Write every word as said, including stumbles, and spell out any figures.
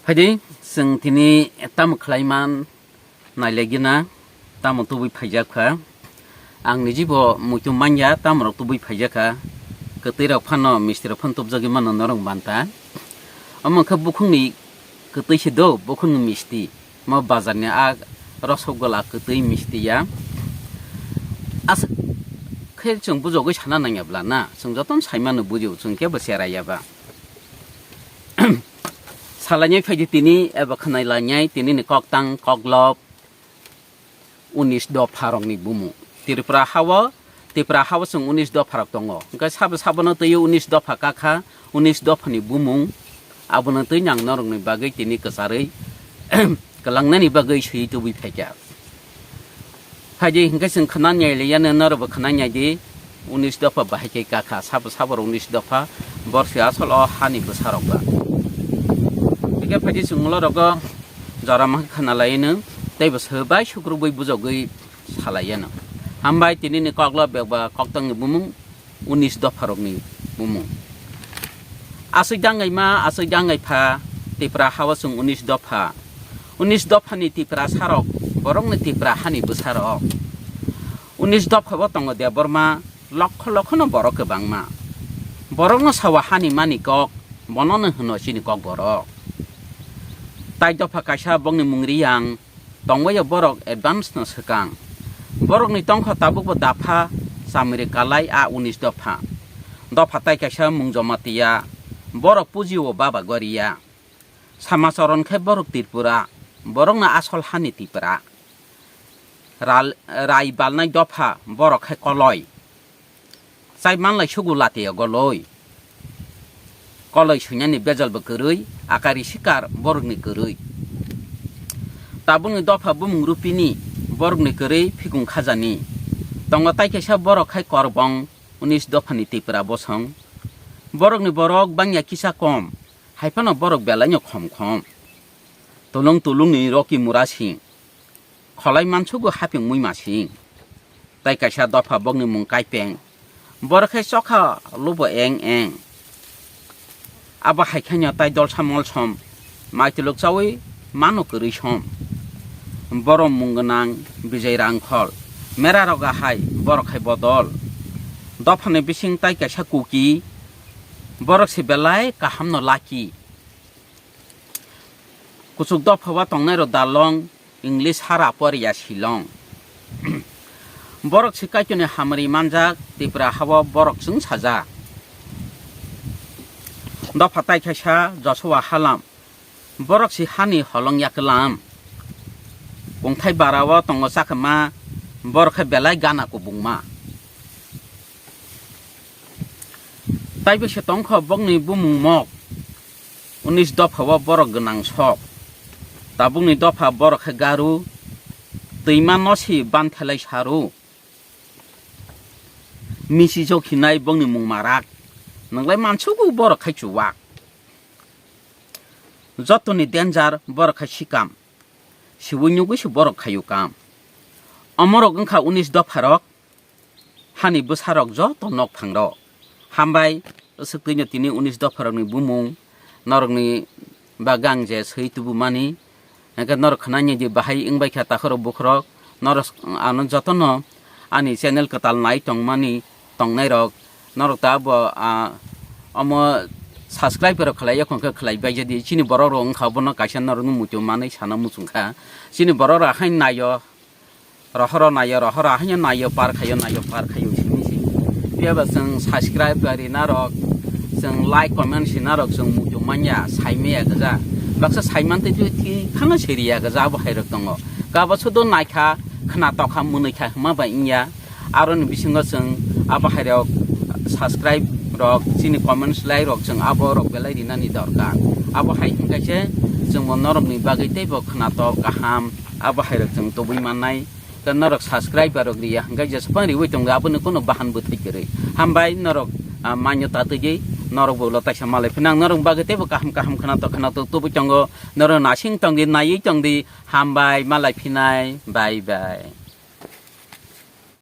Phaidi, chwng tini tamo khlaiman nailaigina, tamo tubui phaijak kha. Ang nijibo muitu manya, tamorok tubui phaijak kha. Kwtwi rok phano, misti rok phano tubjagwi mano norok banta. Omo khe bukhukni kwtwi se do, bukhukni misti. Mo bazarni a rosok gola kwtwi misti ya. Aswk khe chwng bujogwi sana nangya bla na, chwng jotono saimano bujo, chwng kebo chera ya ba. Salainai phaidi tini, eba khwnai lainai tini ni koktang koklop unis dopha rokni bumung. Tripura hao, Tripura hao chwng unis dopha rok tongo. Hwnkhe sabo sabono twiwi unis dopha kakha, unis dopha ni bumung. Abono twi nang norokni bagwi tini kwcharwi kwlangnani bagwi swiwi tubui phaikha. Phaidi hwnkhe chwng khwnani ailiyano norokbo khwnani aidi, unis dopha bahai khe kakha, sabo sabo rok unis dopha, borsi asol o hani bwsarok ba. Hwnkhe phaidi chwng ulo rogo jora ma khwnalaino, teibo swbai sukrubui bujogwi salaiyano. Hambai tini ni koklo bebak koktang ni bumung, unis dopha rokni bumung. Aswk dangai ma, aswk dangai pha, Tripura hao chwng unis dopha. Unis dopha ni Tripura sarok, borok ni Tripura hani bwsarok. Unis dopha bo tongo Debbarma, lokho lokho no borok kwbangma. Borok no sawa hani mani kok, bono no hwno chini kok borok. Tai dopha kaisa bokni mung Riyang, tongbaio borok advance no swkang. Borokni tongkha tabukbo dapha chamri kalai a unis dopha. Dopha tai kaisa mung Jamatia, borok pujio Baba Goria. Samacharon khe borok Tripura, borokno asol hani Tipra. Ral-, rai balnai dopha borok khe koloi. Chai manlai sugu lati goloi. Koloi suinani bejalbo kwrwi, akari sikar borokni kwrwi. Tabukni dopha bumung rupini, borokni kwrwi phikung khajani. Tongo tai kaisa borok khai korbong, unis dophani Tipra bosong. Borokni borok bangya kisa kom, haiphano borok belaino khom khom. Tulung tulungni roki murasing. Kholai mansugo haping muimasing. Tai kaisa dopha bokni mung Kaipeng. Borok khe chokha lubo eng eng. Abo hai khaino tai dolsa molsom, maituluk chaui mano kwrwi som. Borok mung gwnang Bijay Rangkhol. Mera roga hai borok hai bodol. Dophani bising tai kaisa Kuki. Borok se belai kahamno laki. Kuchuk dophao tongnai rok dalong, English hara poriya silong. Borok si Kaitorni hamari manjak, Tipra hao borok chwng sajak. Dopha tai khaisa Joshua halam, borok si hani holong yaklam. Kungthai barao tongo chakma, borok khe belai gana kubungma. Taibo se tongkho bokni bumung mok, unis dophao borok gwnang sok. Tabukni dopha borok khe garu, twima nosi banthelai saru. Misi jok hinai bokni mung marak, nwnglai mansugo borok khai chuwak. Jotoni danger borok khai sikam, siwi nyugwi se borok khayu kam. Omorok wngkha unis dopharok. Hani bwsarok joto nok phangrok. Hambai, swk twino tini unis dopharokni bumung, norokni bagwi ang je swi tubumani. Hwnkhe norok khwnani di bahai wngbai kha takhorok bukhorok. Norok ano jotono ani channel kwtal nai tongmani tongnairok. Norok ta bo, ah, omo subscribe rok khlai ya khon khe khlai bai jadi. Chini borok rok wngkha bono kaisa norokno muitu manwi sana muchung kha. Chini borok rok haino naio. Rohoro naio, rohoro haino naio, par khaio, naio, par khaio, simi si. Phiya ba chwng subscribe bai rina rok, chwng like, comment sina rok chwng muitu manya, sai maya gaja. Baksa sai man twi twi thik phano siri ya gaja, abo hai rok tongo. Kabo sudo naikha, khna tokha, mwnwi kha hwnma bai wngya. Aroni bisingo chwng abo hai rok subscribe rok, chini comments lai rok chwng abo rok belai rinani dorkar. Abo hai hwnkhe se chwngbo norokni bagwi teibo khna tok kaham. Abo hai rok chwng tubui mannai. Tei norok subscriber rok riya hwnkhe jesa phano riwi tongo, aboni kono bahan bwthai kwrwi. Hambai norok, ah, manyo tatwi di, norok bo ulo taisa malai phina ang norok bagwi teibo kaham kaham khwnatok khwnatok tubui tongo. Norok nasing tongdi, naiwi tongdi, hambai malai phinai, bye bye.